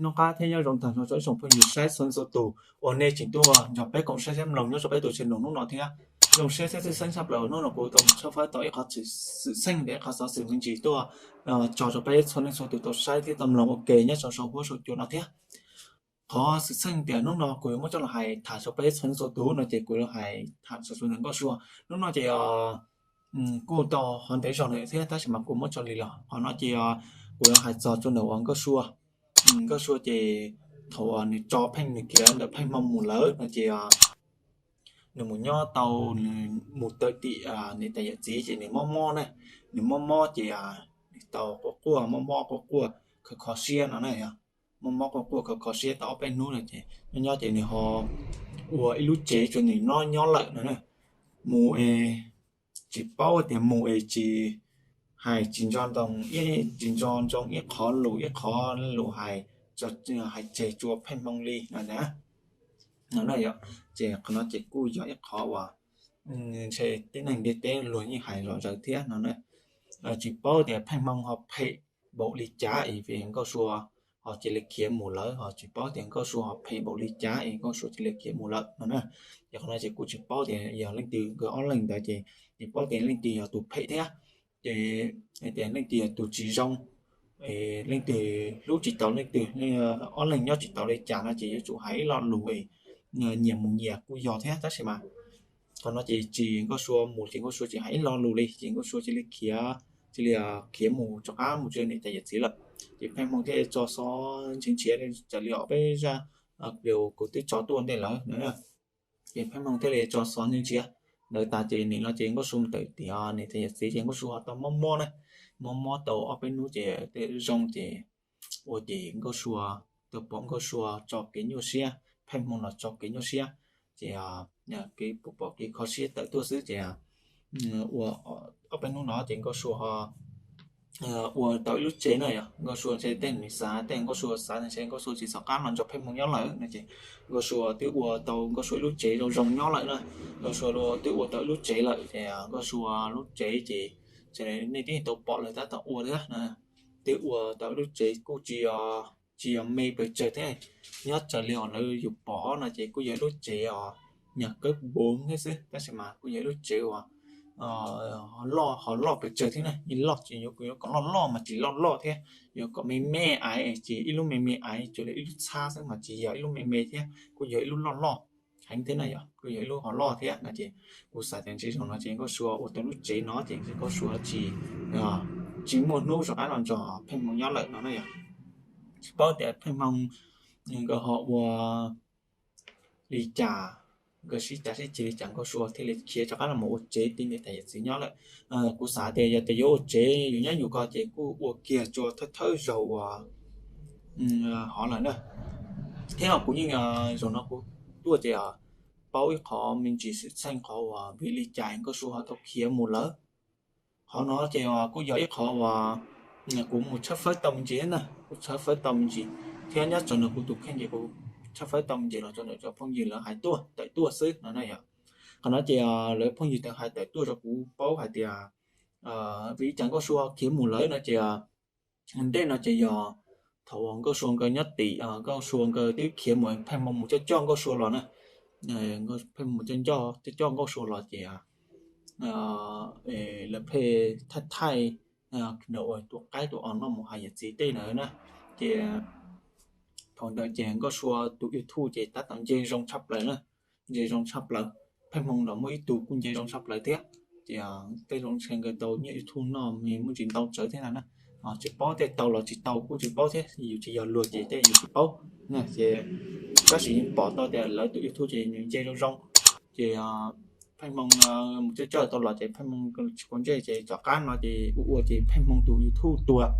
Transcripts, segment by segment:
Noj qab thiab nyob zoo tag nrho rau ib tsoom phooj ywg saib txhua leej txhua tus uas nej tseem tuaj nrog peb koom saib thiab mloog nyob rau peb tus channel hnub no thiab. Zoo siab thiab tshwj xeeb tshaj plaws hnub no kuv tau tshawb fawb tau ib qho xwm txheej ntawm ib qho xov xwm me ntsis tuaj tso rau peb txhua leej txhua tus tau saib thiab tau mloog ua ke nyob rau saum huab saum cua no thiab. Qhov xwm txheej tias hnub no kuv yuav muab coj los hais tham rau peb txhua leej txhua tus no ces kuv yuav hais tham rau tus ntawm Nkauj Sua. Hnub no ces kuj tau qhov ntev zog lawm thiab tab sis mas kuv muab tso li los qhov no ces kuv yuav hais txog tus ntawm uas Nkauj Sua. Nkauj Sua ces thaum uas nws tso Pheej nws khiav ntawm Pheej Hmoo mus lawm no ces nws mus nyob tau, nws mus tawm tim niam tais yawm txiv ces nws mob mob na, nws mob mob ces nws tau quaj quaj mob mob quaj quaj kho kho siab no na yog, mob mob quaj quaj kho kho siab tau ob peb hnub no ces nyob nyob ces nws ho ua ib lub tsev rau nws nyob nyob lawm no na. Mus es tsis paub tias mus es tsis hais tsis nco ntoo, tsis nco ntsoov ib qho lus ib qho lus hais, hais tseg tsua Pheej Hmoo li no na. No na yog, ces qhov no ces kuj yog ib qho uas ntshe tib neeg ntiaj teb luag yeej hais zom zaws thiab no na. Tsis paub tias Pheej Hmoo ho phem npaum li cas es Nkauj Sua ho cia li khiav mus lawm, ho tsis paub tias Nkauj Sua ho phem npaum li cas es Nkauj Sua cia li khiav mus lawm no na. Ces qhov no ces kuj tsis paub tias yog leej twg, nkawd ob leeg ntawd ces tsis paub tias leej twg yog tus phem thiab, ces tias leej twg yog tus tsis zoo, leej twg hlub tsis tau leej twg, ob leeg nyob tsis tau li cas no ces yuav tsum hais ib lo lus nyias mus nyias kuj yog thiab tab sis mas qhov no ces tsis, Nkauj Sua mus ces Nkauj Sua tsis hais ib lo lus li ces Nkauj Sua cia li khiav, cia li khiav mus rov qab mus rau niam tais yawm txiv lawm. Ces Pheej Hmoo thiaj tso xov nrhiav nrhiav raws li ob peb zaj kuv twb tso tuaj ntej lawm na. Ces Pheej Hmoo thiaj li tso xov nrhiav nrhiav ntawd tas ces nim no ces Nkauj Sua mus tawm tim niam tais yawm txiv ces Nkauj Sua ho tau mob mob na, mob mob tau ob peb hnub ces tej zoo ces ua ces Nkauj Sua, tau pom Nkauj Sua tso kev nyuaj siab, Pheej Hmoo los tso kev nyuaj siab, ces kev pom kev kho siab tawm tuaj xwb ces ua ob peb hnub no ces Nkauj Sua ho ua tau ib lub tsev na yog Nkauj Sua ntshe tej nws xav tej Nkauj Sua xav ntshe Nkauj Sua tsis txog qab los nrog Pheej Hmoo nyob lawm no ces Nkauj Sua twb ua tau Nkauj Sua ib lub tsev zoo zoo nyob lawm na. Nkauj Sua twb ua tau ib lub tsev lawm ces Nkauj Sua lub tsev ces nej twb tau pom lawm tab tom ua thiab na. Twb ua tau ib lub tsev kuj tsis, tsis yog me pes tsawg thiab, nyob raws li uas lawv yus pom no ces kuj yog ib lub tsev os, nyuag kawb npoov thiab xwb tab sis mas kuj yog ib lub tsev uas loj, ho loj pes tsawg thiab na. Loj ces yuav kom loj loj mas tsis loj loj thiab, yuav kom me me aiv ces ib lub me me aiv tsuas li ib lub txhab xwb mas tsis yog ib lub me me thiab, kuj yog ib lub loj loj heev thiab na yog, kuj yog ib lub ho loj thiab no ces kuv xav tias ntshe zaum no ces Nkauj Sua ua tau lub tsev no ces ntshe Nkauj Sua tsis, tsis muaj hnub rov qab los nrog Pheej Hmoo nyob lawm no na yog. Tsis paub tias Pheej Hmoo nkawd ho ua li cas, nkawd sib cav sib ceg li cas Nkauj Sua thiaj li khiav rov qab los mus ua tsev tim niam tais yawm txiv nyob lawm. Kuv xav tias yog tias yuav ua tsev yus nyob yus ko ces kuj ua kiag tsua thawj thawj zaug uas hov lawm na. Thiab kuv yeej, zaum no kuv tuaj ces paub ib qho me ntsis xwm txheej qhov uas vim li cas Nkauj Sua ho tau khiav mus lawm. Qhov no ces kuj yog ib qho uas kuv mus tshawb fawb tau me ntsis na, kuv tshawb fawb tau me ntsis thiab nyob rau ntawm kuv tus kheej ces kuv tshawb fawb tau me ntsis los rau ntawm cov phooj ywg lawv hais tuaj tawm tuaj xwb no na yog. Qhov no ces lawv phooj ywg tawm hais tawm tuaj rau kuv paub hais tias vim li cas Nkauj Sua khiav mus lawm no ces ntej no ces yog thaum uas Nkauj Sua nkawd nyob tim, Nkauj Sua nkawd twb khiav mus, Pheej Hmoo mus coj coj Nkauj Sua los na. Pheej Hmoo coj coj, coj coj Nkauj Sua los ces lawv pheej thaij thaij ua tus qaib tus os noj mus hais yawm txiv tej na na. Ces thaum ntawd ces Nkauj Sua tus YouTube ces tab tom nce zoo tshaj plaws na, nce zoo tshaj plaws. Pheej Hmoo los muaj ib tug kuj nce zoo tshaj plaws thiab. Ces tej zaum ntshe nkawd tau nyiaj YouTube noj me muaj ntsis ntau tsawv thiab na. Tsis paub tej tau los tsis tau kuj tsis paub thiab, yus tsis yog luag ces tej yus tsis paub. Ces tab sis pom tau tias lawv tus YouTube ces nws nce zoo zoo. Ces Pheej Hmoo mus coj coj tau los ces Pheej Hmoo tsis quav ntsej ces tom qab no ces ua ua ces Pheej Hmoo tus YouTube tuag.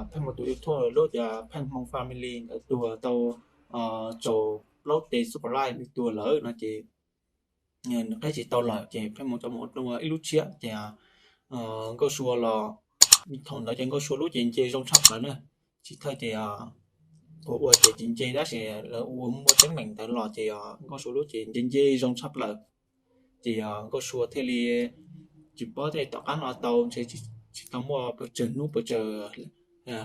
Pheej Hmoo tus YouTube lub tias Pheej Hmoo Family ntawd tuag tau tsaus plaub tes subscribe li tuag lawm no ces nws qhib tsis tau lawm ces Pheej Hmoo tau mus ua ib lub tshiab ces Nkauj Sua los, thaum ntawd ces Nkauj Sua lub ces nce zoo tshaj plaws na. Tsis thawj ces ua ua ces tsis nce tab sis lawv ua muaj teeb meem ntawd los ces Nkauj Sua lub ces nce nce zoo tshaj plaws. Ces Nkauj Sua thiaj li tsis paub tej tom qab no tau ntshe tsis tau muaj pes tsawg hnub pes tsawg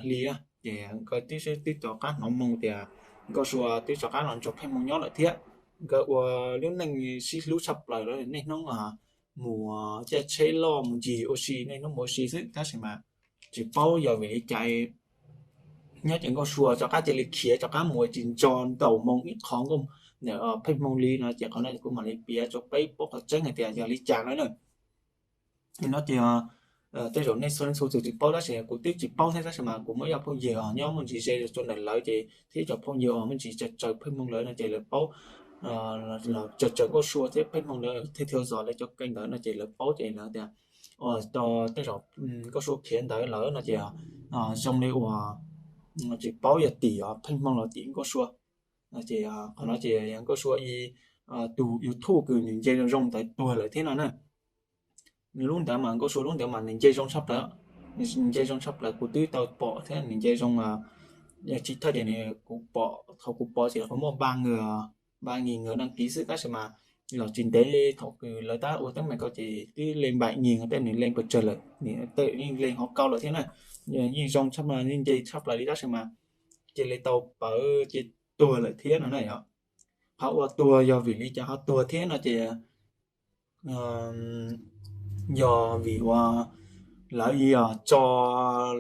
hli na. Ces nkawd twb twb rov qab hnov moo tias Nkauj Sua twb rov qab los nrog Pheej Hmoo nyob lawm thiab. Nkawd ua lub neej sib hlub tshaj plaws lawm, niaj hnub mus caij tsheb loj mus ncig ua si, niaj hnub mus ua si xwb, tab sis mas tsis paub yog vim li cas nyob ces Nkauj Sua rov qab cia li khiav rov qab mus tsis nco ntaus moo ib qho. Nkauj, Pheej Hmoo li no ces qhov no kuv mam li piav rau peb paub qhov tseeb hais tias yog li cas no na. No ces tej zaum nej txhua leej txhua tus tsis paub tab sis kuv twb tsis paub thiab, tab sis mas kuv muaj ib co phooj ywg nyob muaj ntsis ze rau ntawm lawv ces thiab cov phooj ywg muaj ntsis tsaws Pheej Hmoo lawv no ces lawv paub, los tsaws Nkauj Sua thiab Pheej Hmoo lawv thiaj thiaj zos lawv cov kênh ntawd no ces lawv paub ces lawv tias tej zaum Nkauj Sua khiav ntawd lawm no ces zoo li uas tsis paub yog tim Pheej Hmoo los tim Nkauj Sua. Ces qhov no ces Nkauj Sua ib tus YouTube kws nws nce zoo zoo ntawd tuag lawm thiab no na. Lub ntawd mas Nkauj Sua lub ntawd mas nws nce zoo tshaj plaws, nws nce zoo tshaj plaws, kuv twb tau pom thiab, nws nce zoo. Tsis thawj ces kuv pom, thaum kuv pom ces qhov muaj ba ngi, ba ngi nkawd đăng ký xwb, tab sis mas los tsis ntev thaum kws lawv tab ua teeb meem ko ces twb lên bảy nghìn, tej nws lên pes tsawg lawm, nws tej yeej lên hauv kauj lawm thiab na. Yeej zoo tshaj, yeej nce tshaj plaws li tab sis mas cia li tau pawv ces tuag lawm thiab no na yom. Qhov uas tuag yog vim li cas ho tuag thiab no ces yog vim uas lawv tso,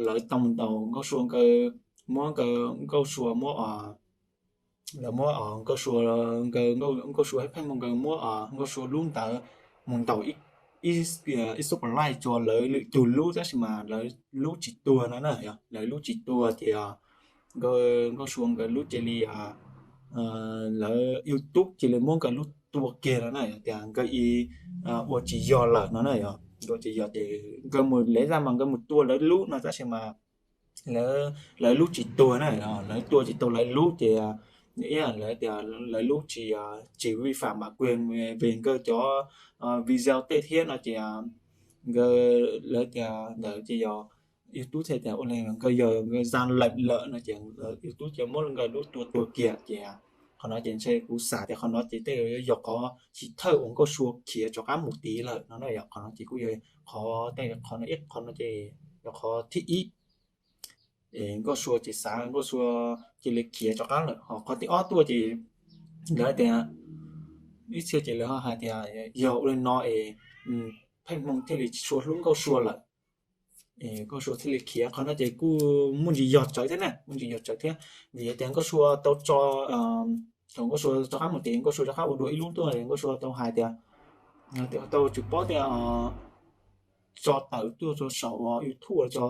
lawv tau mus ntaus Nkauj Sua nkawd, muab Nkauj Sua muab, lawv muab Nkauj Sua, Nkauj Sua thiab Pheej Hmoo nkawd muab Nkauj Sua lub ntawd mus ntaus ib, ib xub pam laij rau lawv lwm tus lub tab sis mas lawv lub tsis tuag no na, lawv lub tsis tuag ces Nkauj Sua nkawd lub cia li, lawv YouTube cia li muab nkawd lub tua kiag no na, tias nkawd ib ua tsis yog lawm no na yom, ua tsis yog ces nkawd mus lawv zaj mas nkawd mus tua lawv lub no tab sis mas lawv lub tsis tuag na, lawv tua tsis tau lawv lub ces ib lawv tias lawv lub tsis, tsis vi phạm bản quyền về nkawd cov video tej thiab no ces nkawd, lawv tias ntawd ces yog YouTube thiaj tias ua li nkawd yog nkawd gian lận lawm no ces YouTube ces muab nkawd lub tua tuag kiag ces qhov no ces ntshe kuv xav tias qhov no ces tej yog qhov tsis thawj uas Nkauj Sua khiav rov qab mus tid lawm no na yom. Qhov no ces kuj yog qhov tej, qhov no ib qho no ces yog qhov thib ib es Nkauj Sua tsis xav, Nkauj Sua cia li khiav rov qab lawm. Ho qhov thib ob tuaj ces lawv tias ib txhia ces lawv ho hais tias yog ua li no es Pheej Hmoo thiaj li tsis tshua hlub Nkauj Sua lawm, Nkauj Sua thiaj li khiav. Qhov no ces kuj muaj ntsis yog tsawv thiab na, muaj ntsis yog tsawv thiab vim tias Nkauj Sua tau tso, thaum Nkauj Sua rov qab mus tid Nkauj Sua rov qab ua dua ib lub tuaj, Nkauj Sua tau hais tias, tau tsis paub tias tso tawm tuaj rau saum YouTube, tso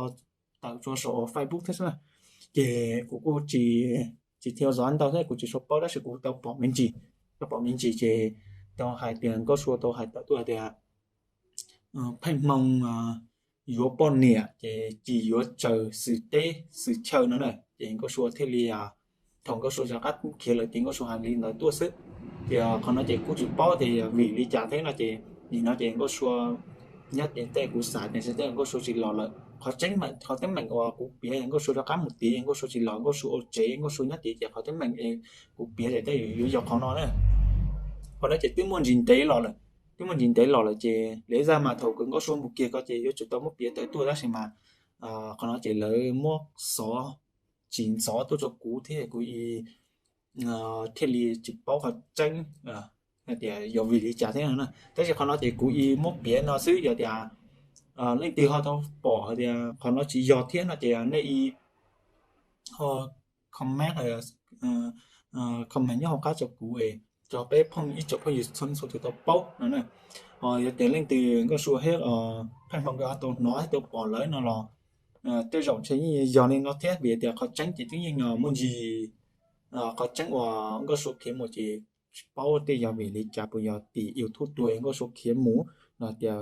tawm rau saum Facebook thiab xwb na. Ces kuv kuj tsis, tsis theo dõi ntau thiab kuv tsis tshua paub tab sis kuv tau pom me ntsis, tau pom me ntsis ces tau hais tias Nkauj Sua tau hais tawm tuaj hais tias Pheej Hmoo yuav poj niam ces tsis yuav raws xwm teb xwm chaw no na ces Nkauj Sua thiaj li, thaum Nkauj Sua rov qab khiav lawm ces Nkauj Sua hais li ntawd tuaj xwb. Ces qhov no ces kuj tsis paub tias vim li cas thiab no ces nim no ces Nkauj Sua nyob ces tej kuv xav tias tej Nkauj Sua tsis los lawm. Qhov tseeb, qhov teeb meem uas kuv piav Nkauj Sua rov qab mus tid Nkauj Sua tsis los, Nkauj Sua ua tsev, Nkauj Sua nyob tid ces qhov teeb meem kuv piav ces tej yuav yog qhov no na. Qhov no ces twb muaj ntsis ntev los lawm, twb muaj ntsis ntev los lawm ces lawv zaj mas thaum kws Nkauj Sua mus kiag ko ces yuav tsum tau muab piav tawm tuaj tab sis mas qhov no ces lawv muab xov, tsis ntxov tuaj rau kuv thiab kuv thiaj li tsis paub qhov tseeb hais tias yog vim li cas thiab no na. Tab sis qhov no ces kuv ib muab piav no xwb, yog tias leej twg ho tau pom hais tias qhov no tsis yog thiab no ces nej ib ho comment, comment nyob hauv qab rau kuv, rau peb phooj, ib tsoom phooj ywg txhua leej txhua tus tau paub no na. Yog tias leej twg Nkauj Sua thiab Pheej Hmoo nkawd ho tau hnov thiab tau pom lawm no los tej zaum ntshe yeej yog li no thiab vim tias qhov tseeb ces twb yeej muaj ntsis, qhov tseeb uas Nkauj Sua khiav mus ces tsis paub tej yog vim li cas, puas yog tim YouTube tuag Nkauj Sua khiav mus no tias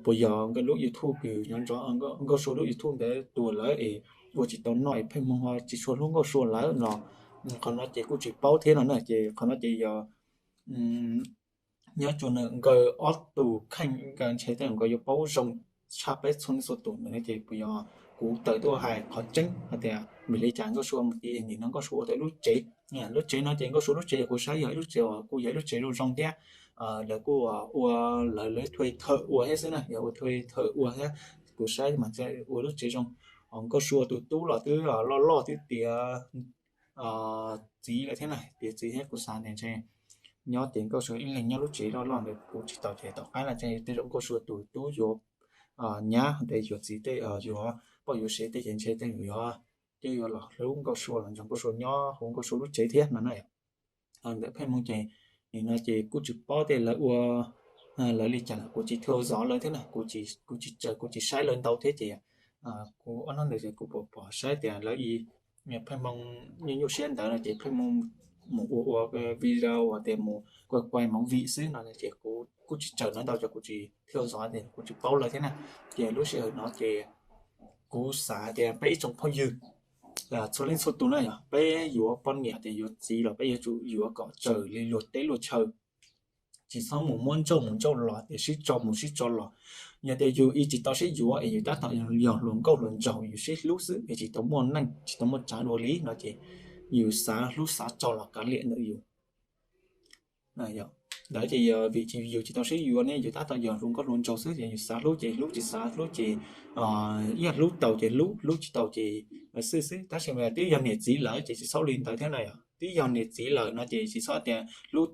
puas yog nkawd lub YouTube kws nyob nrog Nkauj Sua lub YouTube ntawd tuag lawm es ua tsis tau noj es Pheej Hmoo ho tsis tshua hlub Nkauj Sua lawm no. Qhov no ces kuj tsis paub thiab no na ces qhov no ces yog nyob tsua nkawd ob tug kheej nkawd ntshe tej nkawd yuav paub zoo tshaj peb txhua leej txhua tus ntawd ces puas yog kuv tawm tuaj hais qhov tseeb hais tias vim li cas Nkauj Sua mus tid nim no Nkauj Sua ua tau lub tsev. Lub tsev no ces Nkauj Sua lub tsev kuv saib yog ib lub tsev uas kuj yog ib lub tsev zoo zoo thiab lawv kuj ua, lawv, lawv thuê thợ ua thiab xwb na, yog ua thuê thợ ua thiab kuv saib mas ua lub tsev zoo. Nkauj Sua tus tub los twb loj loj twb tiav txiv lawm thiab na, tiav txiv thiab. Kuv xav tias ntshe nyob ces Nkauj Sua ib leeg nyob lub tsev loj loj ntawd kuv tsis tau ces tom qab no tej zaum Nkauj Sua tus tub yuav nyab tej yuav txiv tej yuav poj yuav sev tej ces ntshe tej yuav, yuav los hlub Nkauj Sua los nrog Nkauj Sua nyob hauv Nkauj Sua lub tsev thiab no na. Ntawm Pheej Hmoo ces nim no ces kuj tsis paub tias lawv ua lawv li cas lawm, kuv tsis thau zov lawv thiab na, kuv tsis tsaws kuv tsis saib lawv ntau thiab ces kuv ob hnub ntawd ces kuv pom pom saib tias lawv Pheej Hmoo nyuaj nyuaj siab ntawd no ces Pheej Hmoo mus ua ua video tias mus kuaj kuaj movie xwb no ces kuv kuj tsis tsaws lawv ntau ces kuv tsis thau zov ces kuv tsis paub lawv thiab na. Ces lub sij hawm no ces kuv xav tias peb ib tsoom phooj ywg txhua leej txhua tus na yog peb yuav poj niam tias yuav txiv los peb yuav tsum yuav kom tsaws li luag teb luag chaw, tsis txhob mus muab ntsauj mus ntsauj los tias sib tso mus sib tso los. Yog tias yus ib tsis tau sib yuav es yus tab tom yog hluas nkauj hluas nraug yus sib hlub xwb es tsis tau muaj neej tsis tau muaj tsav dua li no ces yus xav hlub xav tso los kav liam ntawm yus. Ntawd ces yog vim yus tsis tau sib yuav ne, yus tab tom yog hluas nkauj hluas nraug xwb ces yus xav hlub ces hlub, tsis xav hlub ces ib yam hlub tau ces hlub, hlub tsis tau ces xwb xwb. Tab sis mas twb yog niam txiv lawm ces tsis txhob li ntawd thiab na yog twb yog niam txiv lawm no ces tsis txhob tias hlub,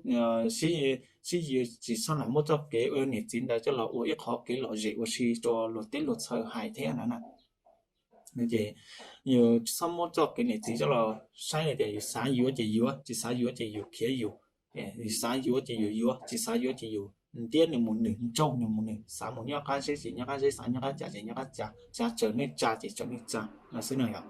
sib yuav tsis txhob lam muab txoj kev ua niam txiv ntawd coj los ua ib qhov kev lom zem ua si rau luag teb luag chaw hais thiab no na. Ces yus tsis txhob muab txoj kev niam txiv coj los saib li tias yus xav yuav ces yuav, tsis xav yuav ces yus khiav yus, yus xav yuav ces yus yuav, tsis xav yuav ces yus ntiab nws mus nws, ntsauj nws mus nws, xav mus nyob qab zeb ces nyob qab zeb, xav nyob qab cas ces nyob qab cas, xav tsaws nej tsa ces tsaws nej tsa xwb no yog.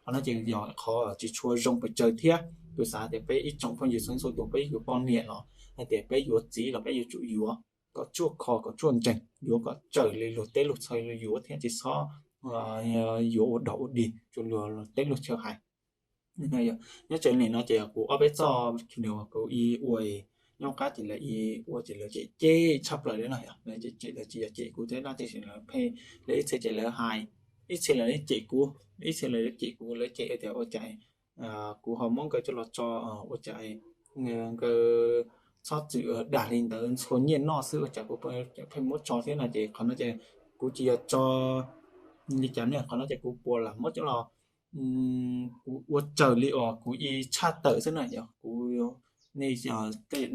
Qhov no ces yog qhov tsis tshua zoo pes tsawg thiab. Kuv xav tias peb ib tsoom phooj ywg txhua txhua tus peb yuav poj niam los hais tias peb yuav txiv los peb yuav tsum yuav kom tsuaj kho kom tsuaj nreeg, yuav kom tsaws li luag teb luag chaw yuav thiab tsis txhob yuav ua dog ua dig rau luag teb luag chaw hais. Nyob tsev nim no ces kuv ob peb txoj kuv ua nyob qab ces lawv ua ces lawv cem cem tshaj plaws li no yog lawv cem, lawv tsis yog cem kuv thiab no tiam sis lawv pheej, lawv ib txhia ces lawv hais, ib txhia lawv cem kuv, ib txhia lawv cem kuv, lawv cem tias ua cas kuv ho muab nkawd coj los tso, ua cas nkawd txhob txwm dag li ntawd, ntxhua nyiaj noj xwb ua cas kuv pheej muab tso thiab no ces qhov no ces kuv tsis yog tso li cas ne, qhov no ces kuv puas lam muab coj los kuv ua raws li uas kuv ib tshaj tawm xwb na yog kuv, nej,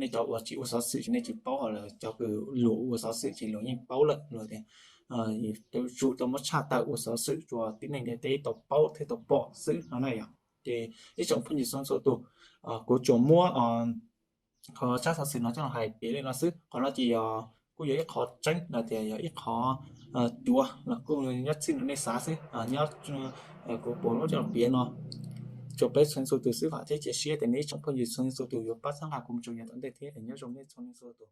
nej cov uas tsis ua xov xwm ces nej tsis paub, ho cov kws luag ua xov xwm ces luag yeej paub lawm, luag tias tsum tau muab tshaj tawm ua xov xwm rau tib neeg ntiaj teb tau paub thiab tau pom xwb no na yog. Ces ib tsoom phooj ywg txhua txhua tus, kuv tsuas muab qhov tsab xov xwm no coj los hais piav li no xwb. Qhov no ces yog kuj yog ib qhov tseeb los tias yog ib qhov cuav los kuj nyob txij no nej xav xwb, nyob kuv puas muab coj los piav no rau peb txhua txhua tus xwb vam thiab cia siab tias nej ib tsoom phooj ywg txhua txhua tus yuav pab txhawb nqa kuv mus rau yav tom ntej thiab es nyob zoo nej txhua txhua tus.